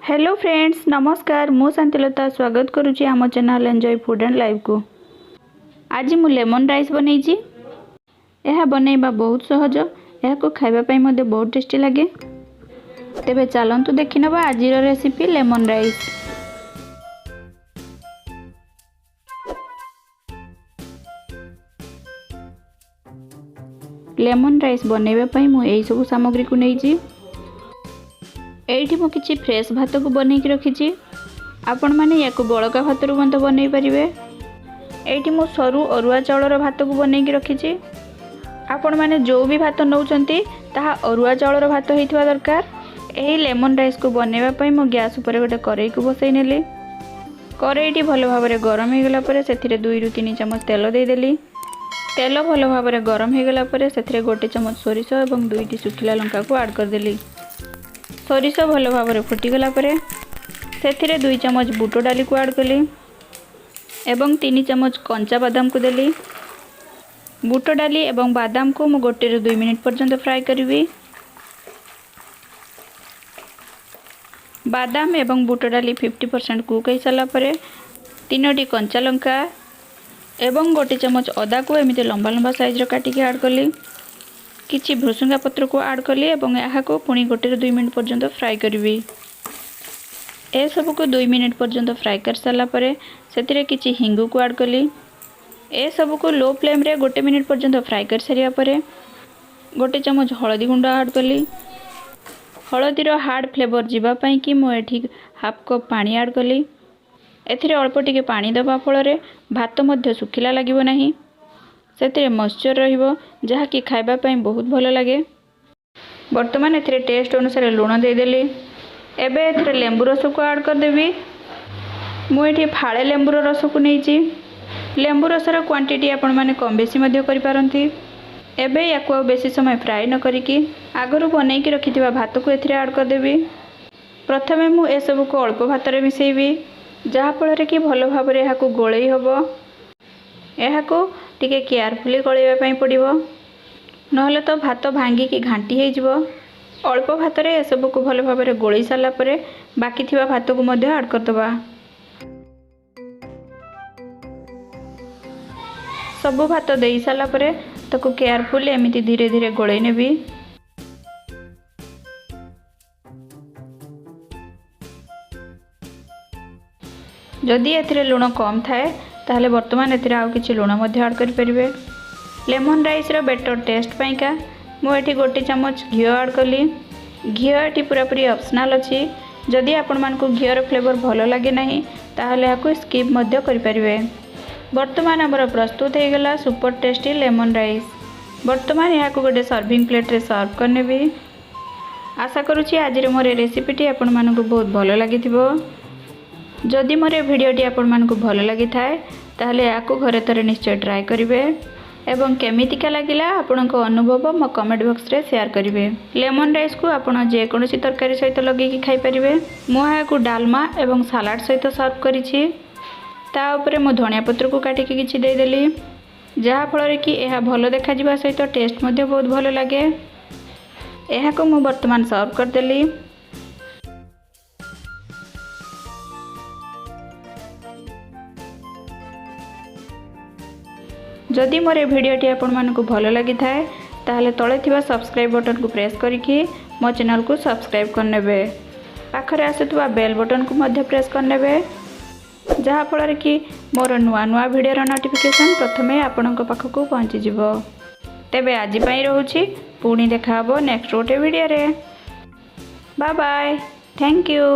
Hello friends, ନମସ୍କାର। ମୁଁ ଶାନ୍ତିଲତା ସ୍ୱାଗତ କରୁଛି ଆମ ଚ୍ୟାନେଲ୍ ଏନ୍ଜୟ ଫୁଡ଼୍ ଆଣ୍ଡ ଲାଇଫ୍କୁ। ଆଜି ମୁଁ ଲେମନ୍ ରାଇସ୍ ବନେଇଛି। ଏହା ବନେଇବା ବହୁତ ସହଜ। ଏହାକୁ ଖାଇବା ପାଇଁ ମଧ୍ୟ ବହୁତ ଟେଷ୍ଟି ଲାଗେ। ତେବେ ଚାଲନ୍ତୁ ଦେଖିନେବା ଆଜିର recipe lemon rice. Lemon rice ବନେଇବା ପାଇଁ ମୁଁ ଏହିସବୁ ସାମଗ୍ରୀକୁ ନେଇଛି। ଏଇଠି ମୁଁ କିଛି ଫ୍ରେଶ୍ ଭାତକୁ ବନେଇକି ରଖିଛି। ଆପଣମାନେ ୟାକୁ ବଳକା ଭାତରୁ ମଧ୍ୟ ବନେଇ ପାରିବେ। ଏଇଠି ମୁଁ ସରୁ ଅରୁଆ ଚାଉଳର ଭାତକୁ ବନେଇକି ରଖିଛି। ଆପଣମାନେ ଯେଉଁ ବି ଭାତ ନେଉଛନ୍ତି, ତାହା ଅରୁଆ ଚାଉଳର ଭାତ ହେଇଥିବା ଦରକାର। ଏହି ଲେମନ୍ ରାଇସ୍କୁ ବନେଇବା ପାଇଁ ମୁଁ ଗ୍ୟାସ୍ ଉପରେ ଗୋଟେ କରେଇକୁ ବସେଇ ନେଲି। କରେଇଟି ଭଲ ଭାବରେ ଗରମ ହେଇଗଲା ପରେ ସେଥିରେ 2ରୁ 3 ଚାମଚ ତେଲ ଦେଇଦେଲି। ତେଲ ଭଲ ଭାବରେ ଗରମ ହେଇଗଲା ପରେ ସେଥିରେ ଗୋଟେ ଚାମଚ ସୋରିଷ ଏବଂ ଦୁଇଟି ଶୁଖିଲା ଲଙ୍କାକୁ ଆଡ଼୍ କରିଦେଲି। ସୋରିଷ ଭଲ ଭାବରେ ଫୁଟିଗଲା ପରେ ସେଥିରେ 2 ଚାମଚ ବୁଟ ଡାଲିକୁ ଆଡ଼୍ କଲି ଏବଂ 3 ଚାମଚ କଞ୍ଚା ବାଦାମକୁ ଦେଲି। ବୁଟ ଡାଲି ଏବଂ ବାଦାମକୁ ମୁଁ 1ରୁ 2 ମିନିଟ୍ ପର୍ଯ୍ୟନ୍ତ ଫ୍ରାଏ କରିବି। ବାଦାମ ଏବଂ ବୁଟ ଡାଲି 50% କୁକ୍ ହେଇସାରିଲା ପରେ ତିନୋଟି କଞ୍ଚା ଲଙ୍କା ଏବଂ ଗୋଟେ ଚାମଚ ଅଦାକୁ ଏମିତି ଲମ୍ବା ଲମ୍ବା ସାଇଜ୍ର କାଟିକି ଆଡ଼୍ କଲି। କିଛି ଭୃସୁଙ୍ଗା ପତ୍ରକୁ ଆଡ଼୍ କଲି ଏବଂ ଏହାକୁ ପୁଣି 1ରୁ 2 ମିନିଟ୍ ପର୍ଯ୍ୟନ୍ତ ଫ୍ରାଏ କରିବି। ଏସବୁକୁ 2 ମିନିଟ୍ ପର୍ଯ୍ୟନ୍ତ ଫ୍ରାଏ କରିସାରିଲା ପରେ ସେଥିରେ କିଛି ହିଙ୍ଗୁକୁ ଆଡ଼୍ କଲି। ଏସବୁକୁ ଲୋ ଫ୍ଲେମ୍ରେ ଗୋଟେ ମିନିଟ୍ ପର୍ଯ୍ୟନ୍ତ ଫ୍ରାଏ କରିସାରିବା ପରେ ଗୋଟେ ଚାମଚ ହଳଦୀ ଗୁଣ୍ଡ ଆଡ଼୍ କଲି। ହଳଦୀର ହାର୍ଡ଼ ଫ୍ଲେଭର୍ ଯିବା ପାଇଁକି ମୁଁ ଏଠି ହାଫ୍ କପ୍ ପାଣି ଆଡ଼୍ କଲି। ଏଥିରେ ଅଳ୍ପ ଟିକେ ପାଣି ଦେବା ଫଳରେ ଭାତ ମଧ୍ୟ ଶୁଖିଲା ଲାଗିବ ନାହିଁ, ସେଥିରେ ମଏଶ୍ଚର୍ ରହିବ, ଯାହାକି ଖାଇବା ପାଇଁ ବହୁତ ଭଲ ଲାଗେ। ବର୍ତ୍ତମାନ ଏଥିରେ ଟେଷ୍ଟ ଅନୁସାରେ ଲୁଣ ଦେଇଦେଲି। ଏବେ ଏଥିରେ ଲେମ୍ବୁ ରସକୁ ଆଡ଼୍ କରିଦେବି। ମୁଁ ଏଠି ଫାଳେ ଲେମ୍ବୁର ରସକୁ ନେଇଛି। ଲେମ୍ବୁ ରସର କ୍ୱାଣ୍ଟିଟି ଆପଣମାନେ କମ୍ ବେଶୀ ମଧ୍ୟ କରିପାରନ୍ତି। ଏବେ ୟାକୁ ଆଉ ବେଶୀ ସମୟ ଫ୍ରାଏ ନ କରିକି ଆଗରୁ ବନେଇକି ରଖିଥିବା ଭାତକୁ ଏଥିରେ ଆଡ଼୍ କରିଦେବି। ପ୍ରଥମେ ମୁଁ ଏସବୁକୁ ଅଳ୍ପ ଭାତରେ ମିଶାଇବି, ଯାହାଫଳରେ କି ଭଲ ଭାବରେ ଏହାକୁ ଗୋଳେଇ ହେବ। ଏହାକୁ ଟିକେ କେୟାରଫୁଲି ଗୋଳେଇବା ପାଇଁ ପଡ଼ିବ, ନହେଲେ ତ ଭାତ ଭାଙ୍ଗିକି ଘାଣ୍ଟି ହେଇଯିବ। ଅଳ୍ପ ଭାତରେ ଏସବୁକୁ ଭଲ ଭାବରେ ଗୋଳେଇ ସାରିଲା ପରେ ବାକି ଥିବା ଭାତକୁ ମଧ୍ୟ ଆଡ଼୍ କରିଦେବା। ସବୁ ଭାତ ଦେଇ ସାରିଲା ପରେ ତାକୁ କେୟାରଫୁଲି ଏମିତି ଧୀରେ ଧୀରେ ଗୋଳେଇ ନେବି। ଯଦି ଏଥିରେ ଲୁଣ କମ୍ ଥାଏ, ତାହେଲେ ବର୍ତ୍ତମାନ ଏଥିରେ ଆଉ କିଛି ଲୁଣ ମଧ୍ୟ ଆଡ଼୍ କରିପାରିବେ। ଲେମନ୍ ରାଇସ୍ର ବେଟର୍ ଟେଷ୍ଟ ପାଇଁକା ମୁଁ ଏଠି ଗୋଟେ ଚାମଚ ଘିଅ ଆଡ଼୍ କଲି। ଘିଅ ଏଠି ପୁରାପୁରି ଅପସନାଲ୍ ଅଛି। ଯଦି ଆପଣମାନଙ୍କୁ ଘିଅର ଫ୍ଲେଭର୍ ଭଲ ଲାଗେ ନାହିଁ, ତାହେଲେ ଏହାକୁ ସ୍କିପ୍ ମଧ୍ୟ କରିପାରିବେ। ବର୍ତ୍ତମାନ ଆମର ପ୍ରସ୍ତୁତ ହେଇଗଲା ସୁପର ଟେଷ୍ଟି ଲେମନ୍ ରାଇସ୍। ବର୍ତ୍ତମାନ ଏହାକୁ ଗୋଟେ ସର୍ଭିଂ ପ୍ଲେଟ୍ରେ ସର୍ଭ କରିନେବି। ଆଶା କରୁଛି ଆଜିର ମୋର ଏ ରେସିପିଟି ଆପଣମାନଙ୍କୁ ବହୁତ ଭଲ ଲାଗିଥିବ। ଯଦି ମୋର ଏ ଭିଡ଼ିଓଟି ଆପଣମାନଙ୍କୁ ଭଲ ଲାଗିଥାଏ, ତାହେଲେ ଏହାକୁ ଘରେ ଥରେ ନିଶ୍ଚୟ ଟ୍ରାଏ କରିବେ ଏବଂ କେମିତିକା ଲାଗିଲା ଆପଣଙ୍କ ଅନୁଭବ ମୋ କମେଣ୍ଟ ବକ୍ସରେ ସେୟାର କରିବେ। ଲେମନ୍ ରାଇସ୍କୁ ଆପଣ ଯେକୌଣସି ତରକାରୀ ସହିତ ଲଗେଇକି ଖାଇପାରିବେ। ମୁଁ ଏହାକୁ ଡାଲମା ଏବଂ ସାଲାଡ଼ ସହିତ ସର୍ଭ କରିଛି। ତା ଉପରେ ମୁଁ ଧନିଆ ପତ୍ରକୁ କାଟିକି କିଛି ଦେଇଦେଲି, ଯାହାଫଳରେ କି ଏହା ଭଲ ଦେଖାଯିବା ସହିତ ଟେଷ୍ଟ ମଧ୍ୟ ବହୁତ ଭଲ ଲାଗେ। ଏହାକୁ ମୁଁ ବର୍ତ୍ତମାନ ସର୍ଭ କରିଦେଲି। ଯଦି ମୋର ଏ ଭିଡ଼ିଓଟି ଆପଣମାନଙ୍କୁ ଭଲ ଲାଗିଥାଏ, ତାହେଲେ ତଳେ ଥିବା ସବସ୍କ୍ରାଇବ୍ ବଟନ୍କୁ ପ୍ରେସ୍ କରିକି ମୋ ଚ୍ୟାନେଲକୁ ସବସ୍କ୍ରାଇବ୍ କରିନେବେ। ପାଖରେ ଆସୁଥିବା ବେଲ୍ ବଟନ୍କୁ ମଧ୍ୟ ପ୍ରେସ୍ କରିନେବେ, ଯାହାଫଳରେ କି ମୋର ନୂଆ ନୂଆ ଭିଡ଼ିଓର ନୋଟିଫିକେସନ୍ ପ୍ରଥମେ ଆପଣଙ୍କ ପାଖକୁ ପହଞ୍ଚିଯିବ। ତେବେ ଆଜି ପାଇଁ ରହୁଛି। ପୁଣି ଦେଖାହେବ ନେକ୍ସଟ ଗୋଟେ ଭିଡ଼ିଓରେ। Bye bye, thank you.